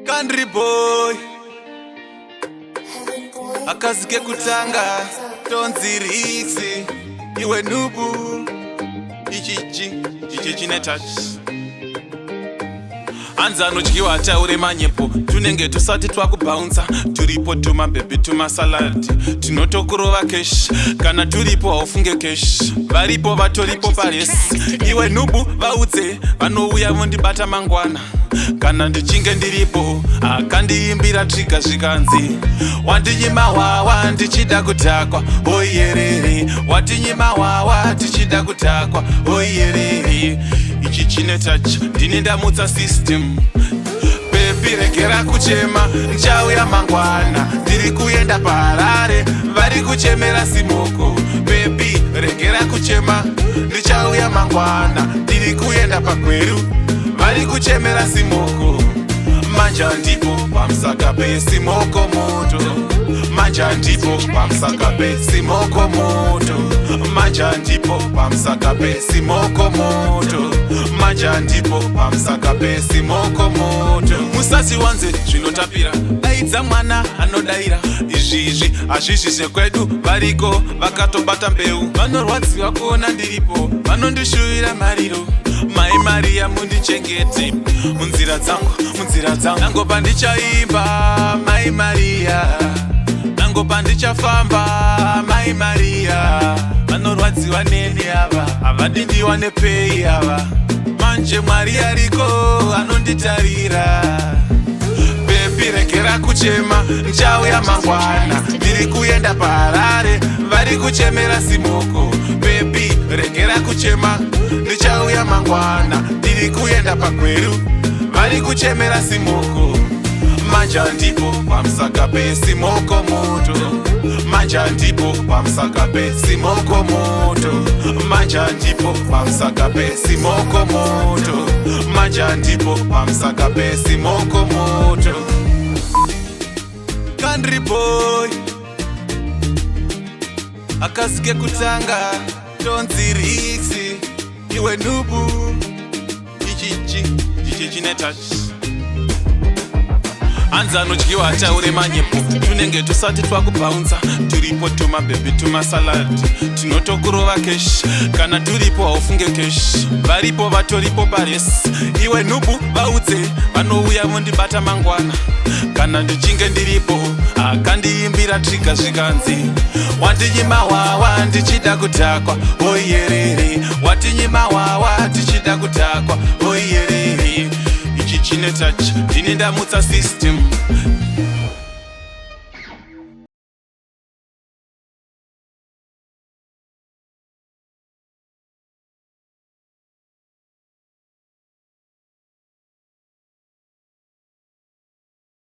Country boy akazi kekutanga tonzi riksi iwe nhubu ichichi ichi chine touch. Hanzi anodyiwa ataure manyepo, tunenge tusati twakubhaunsa turipo tumabhebhi tumasalad tinotokurova cash. Kana turipo haufunge cash, varipo vatoripo paresi. Iwe nhubu, vaudze vanouya vondibata mangwana kana ndichinge ndiripo. Akandiimbira Trigger zvikanzi, "Wandinyima hwawa ndichida kudhakwa, oyerere. Watinyima hwawa tichida kudhakwa, oyerere. Ichi chine touch, ndini ndamutsa system. Baby, regera kuchema, ndichauya mangwana. Ndiri kuenda paHarare, vari kuchemera simoko. Baby, regera kuchema, ndichauya mangwana. Ndiri kuenda paGweru, vari kuchemera simoko. Manja ndipo pamusaka pesimoko moto, manja ndipo pamusaka pesimoko moto, manja ndipo pamusaka pesimoko moto, manja ndipo pamusaka pesimoko moto. Musasiwanze zvinotapira, daidza mwana anodaira. Izvizvi hazvizvi zvekwedu, variko vakatobata mbeu, vanorwadziwa kuona ndiripo, vanondishuvira mariro. Mai Mariya, mundichengete munzira dzangu, munzira dzangu. Nango pandichaimba, Mai Mariya, nango pandichafamba, Mai Mariya. Vanorwadziwa neni ava, havadi ndiwane pei ava. Manje Mwari ariko anonditarira. Baby, regera kuchema, ndichauya mangwana. Ndiri kuenda paHarare, vari kuchemera simoko. Baby, regera kuchema, ndichauya mangwana. Ndiri kuenda paGweru, vari kuchemera simoko. Manja ndipo pamusaka pesimoko moto, manja ndipo pamusaka pesimoko moto, manja ndipo pamusaka pesimoko moto, manja ndipo pamusaka pesimoko moto. Country boy akazi kekutanga tonzi riksi. Iwe nhubu, ichichi ichi chine touch. Hanzi anodyiwa ataure manyepo, tunenge tusati twakubhaunsa turipo tumabhebhi tumasalad tinotokurova cash. Kana turipo haufunge cash, varipo vatoripo paresi. Iwe nhubu, vaudze vanouya vondibata mangwana kana ndichinge ndiripo. Akandiimbira Trigger zvikanzi, "Wandinyima hwawa ndichida kudhakwa, oyerere. Watinyima hwawa tichida kudhakwa, oyerere. Ichi chine touch, ndini ndamutsa system."